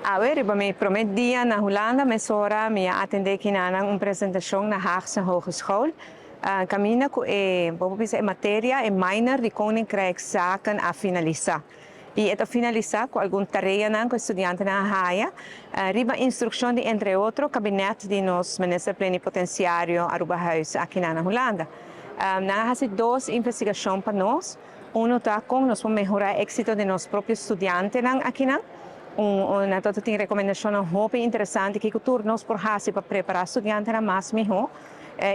Awe, riba mi prome dia na Hulanda, mesora mi a atende akinan un presentacion na Haagse Hogeschool. Caminda cu e, bo por bisa, e materia, e minor di Koninkrijkszaken a finalisa. Y e ta finalisa cu algun tareanan cu e studiantenan a haya riba instruccion di, entre otro, kabinet di nos minister plenipotenciario Aruba Huis akinan na Hulanda. Nan a haci dos investigacion pa nos. Uno ta con nos por mehora exito di nos propio studiantenan akinan. Un nan tin recomendacion hopi interesante cu tur nos por haci pa prepara studiantenan mas miho.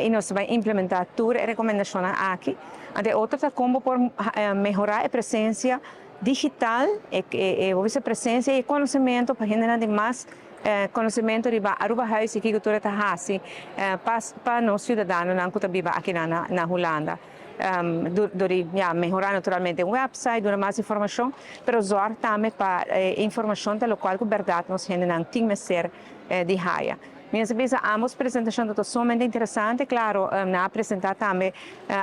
Y nos ta bay implementa tur e recomendacion aki. E otro ta con por mehora e presencia digital y e presencia y conocimento pa hende di mas conocimento riba Aruba Huis y kico tur ta haci pa nos ciudadanonan cu ta biba aki na Hulanda. Door ja, mehora naturalmente e website, duna mas informacion, pero zorg tambe pa informacion di locual cu berdad nos hendenan tin mester di haya. Mi ta pensa ambos presentacion ta sumamente interesante. Claro, nan a presenta tambe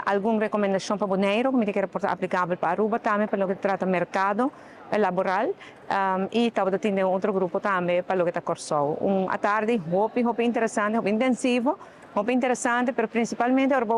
algun recomendacion pa Boneiro, cu mi kier por ta aplicabel pa Aruba tambe, pa loke ta trata mercado laboral, y tabata tin otro grupo tambe pa loke ta Corsou. Un atardi hopi, hopi interesante, hopi intensivo, hopi interesante, pero principalmente Aruba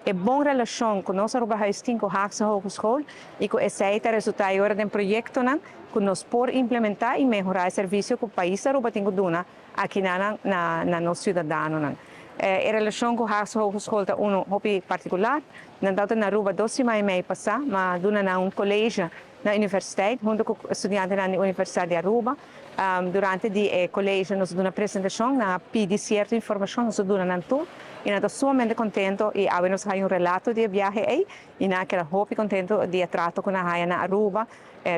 e bon relacion cu nos Aruba Huis tin cu Haagse Hogeschool y cu esey ta resulta awor den proyectonan cu nos por implementa y mehora e servicio cu pais Aruba tin cu duna aki na nos ciudadanonan. E relacion cu Haagse Hogeschool ta uno hopi particular. Nan tabata na Aruba 2 siman y mey pasa, m'a duna nan un college na universidad, hunto cu studiantenan na Universidad di Aruba. Durante e college nos a duna presentacion, nan a pidi cierto informacion, nos a duna nan tur, y nan ta sumamente contento y awe nos un relato di biahe ey, y nan a keda hopi contento di trato cu nan a haya na Aruba,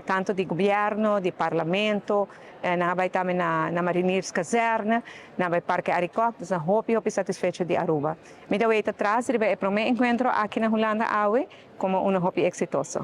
tanto di gobierno, di parlamento, nan a bay tambe na Marinierskazerne, nan a bay Parke Arikok, anto hopi, hopi satisfecho di Aruba. Mi ta wak atras riba e prome encuentro aki na Hulanda awe como un hopi exitoso.